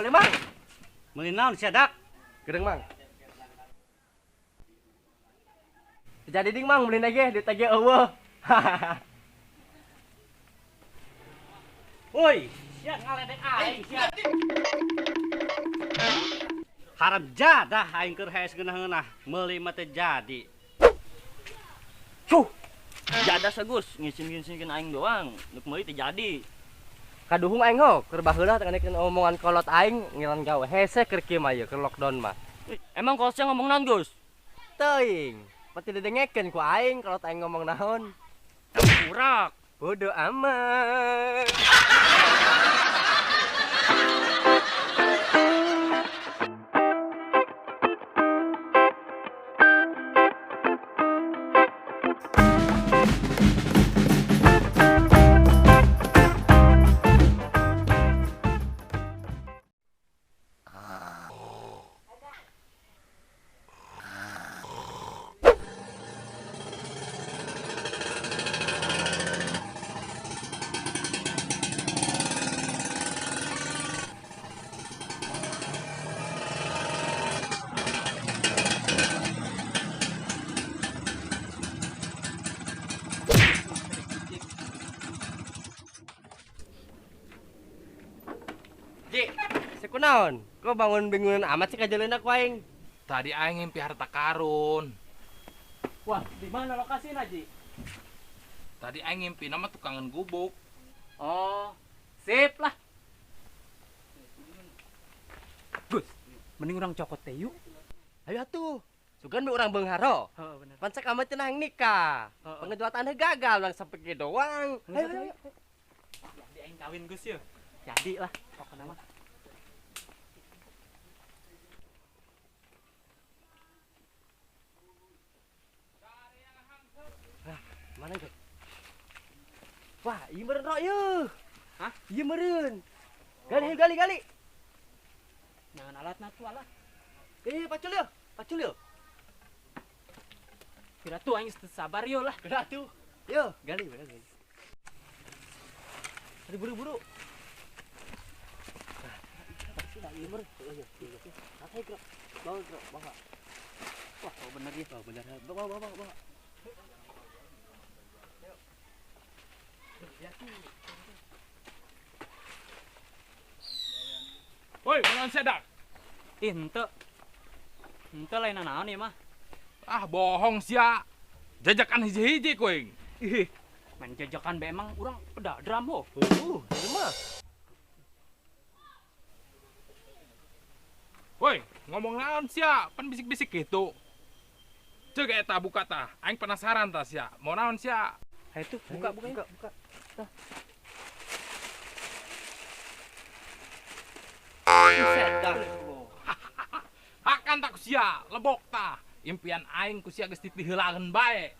Boleh, Mang. Meuli naon sia, Dak? Gedeng, Mang. Jadi ding, Mang, beli lagi, duit lagi eueuh. Woi, sia ngaledek aing sia. Haram jadah aing keur hees geunah-geunah, meuli mah teu jadi. Cuh, Jadah sagus, ngisin-ngisinkeun aing doang, nuk meuli teu jadi. Kaduhung aing ho, keur baheula teh nganekeun omongan kolot aing ngiran gawe hese keur kieu mah ieu keur lockdown mah. Emang kolot sia ngomong naon, Gus? Teuing, pati didengekeun ku aing kolot aing ngomong naon. Urak. Bodoh amat. Ji, sekunaon? Kok bangun bingungan amat sih kajeleuna ku aing? Tadi aing ngimpi harta karun. Wah, di mana lokasinya, Ji? Tadi aing ngimpi nama tukangan gubuk. Oh, sip lah. Gus, mending urang cokot teh yuk. Ayo atuh. Sugan be urang beunghar ho. Heeh, bener. Pancek amat cenah nikah. Heeh. Pengejual tanah gagal urang sampai ge doang. Ayo, ayo, ayo. Jadi aing kawin Gus yuk. Jadi lah, pokoknya mah. Nah, mana itu? Wah, ieu meureun rok ieu. Hah? Ieu meureun. Gali, gali, gali. Jangan alatna tuh alat. Pacul yeuh, pacul yeuh. Kira tuh aing teu sabar yeuh lah. Kira tuh. Yo, gali, gali. Aduh, buru-buru. Wah, oh bener ya. Oh bener. Bawa, bawa, bawa. Woi, naon sia, Dak? Ih, henteu. Henteu lain naon ieu mah. Ah, bohong sia. Jajakan hiji-hiji kuing. Ih, main jajakan be emang urang pedah drum ho. Ieu mah. Woi, ngomong naon sia? Pan bisik-bisik gitu. Ceuk eta buka tah. Aing penasaran tah sia. Mau naon sia? Hayu tuh, buka, buka, buka, buka. Tah. Buset dah. Hakan tak sia, lebok tah. Impian aing ku sia geus ditiheulakeun bae.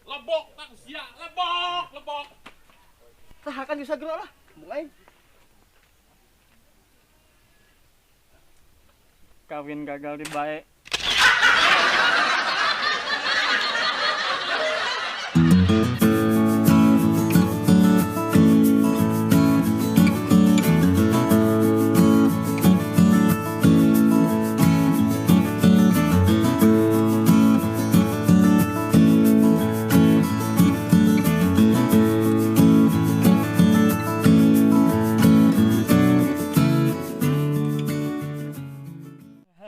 Lebok tak ku sia, lebok, lebok. Tah hakan bisa gerak lah. Bung aing. Kawin gagal di bae.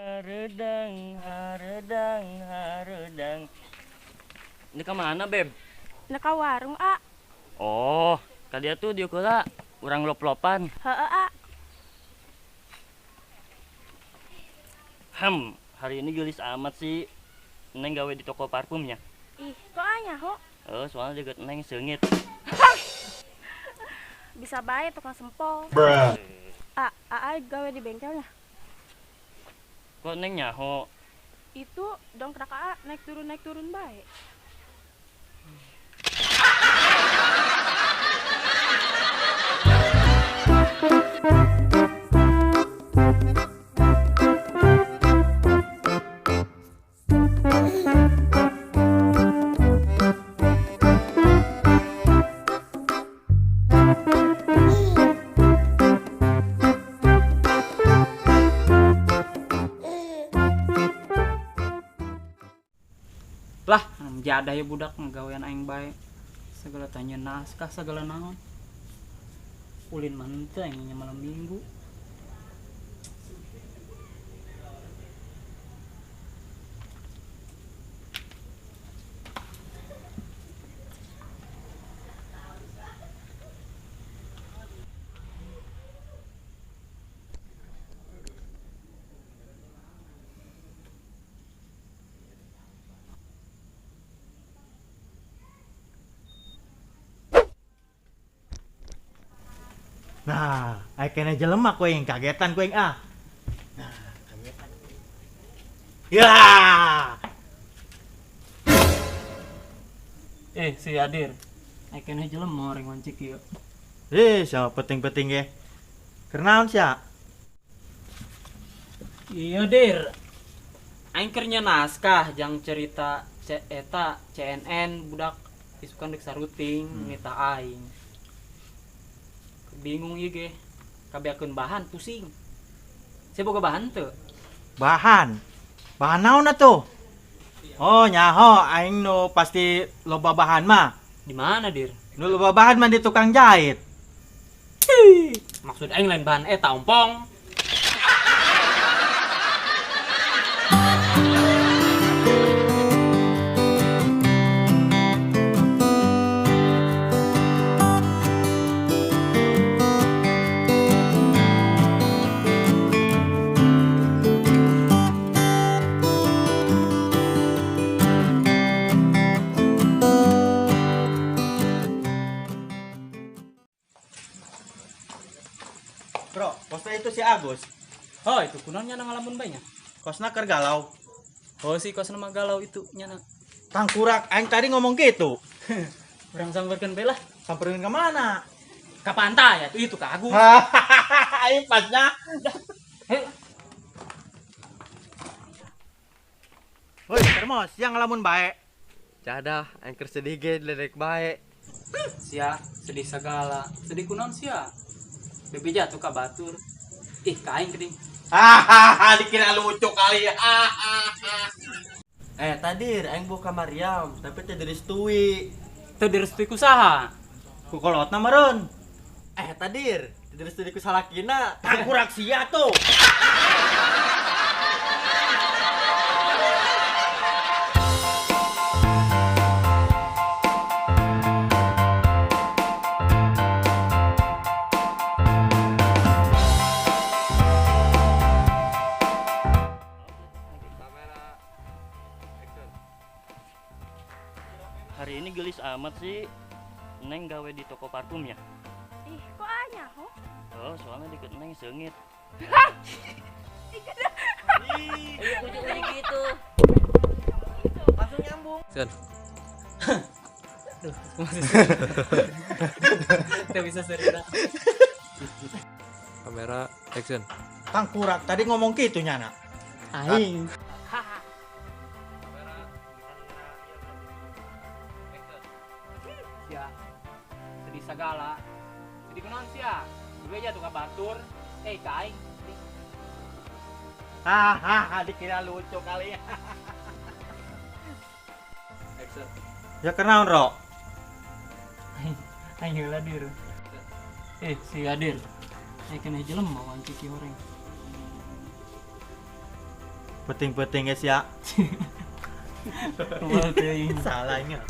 Haredang, haredang, haredang. Ini ke mana, Beb? Nah, ke warung, A. Oh, tadi tuh di kula urang lop-lopan. Heeh, A. Hari ini gelis amat sih. Neng gawe di toko parfumnya. Ih, kok anya, ho? Oh, soalnya deket Neng seungit. Bisa bae tukang sempol. Bruh. A, A gawe di bengkelnya. Kok Neng nyaho? Itu dongkrak A naik turun bae. Haram jadah ya budak ngagawean aing bae. Segala tanya naskah segala naon. Ulin mah henteu aing nya malam minggu. Nah, akhirnya jelema kowe yang kagetan kowe ah. Nah, kagetan. Ya. Si Adir. Akhirnya jelema orang wancik ieu. Siapa penting-penting ge. Keur naon sia? Iya, Dir. Aing keur nya naskah jang cerita eta CNN budak isukan deuk saruting nita aing. Bingung ieu ge. Kabeakeun bahan pusing. Saya boga bahan teu? Bahan. Bahan naon atuh? Oh, nyaho aing nu pasti loba bahan mah. Di mana, Dir? Nu loba bahan mah di tukang jahit. Ih, maksud aing lain bahan eta ompong. Bro, kosna itu si Agus. Oh, itu kunaon nya ngalamun bae nya? Kosna keur galau. Oh, si kosna mah galau itu nya. Tangkurak aing tadi ngomong gitu. Urang samperkeun bae lah. Samperin ke mana? Ka pantai atuh itu ka Agus. Aing pasnya. Hei. Woi, termos yang ngalamun bae. Jadah, aing keur sedih ge ledek bae. Sia, sedih segala. Sedih kunaon sia? Bebe jatuh ka batur. Ih, ka aing geuning. Hahaha, dikira lucu kali ya. Tadi aing buka Mariam, tapi teu direstui. Teu direstui ku saha? Ku kolotna meureun. Tadir, teu direstui ku salakina. Tangkurak sia tuh. Hari ini gelis amat sih. Neng gawe di toko parfum ya? Ih, kok anyaho? Oh, soalnya deket Neng seungit. Ujung-ujung gitu. Langsung nyambung. Sen. Duh, masih tidak bisa cerita. Kamera action. Tangkurak tadi ngomong gitu nyana. Aing. Sia, sedih segala. Sedih kunaon sia? Gue jatuh ka batur. Ka aing. Hahaha, dikira lucu kali ya. Action. Ya kenaon, Ro? Aing heula Dir. Si Adir. Aing kena jelema wanci ki horeng. Penting-penting guys ya. Kumaha teuing. Salahnya.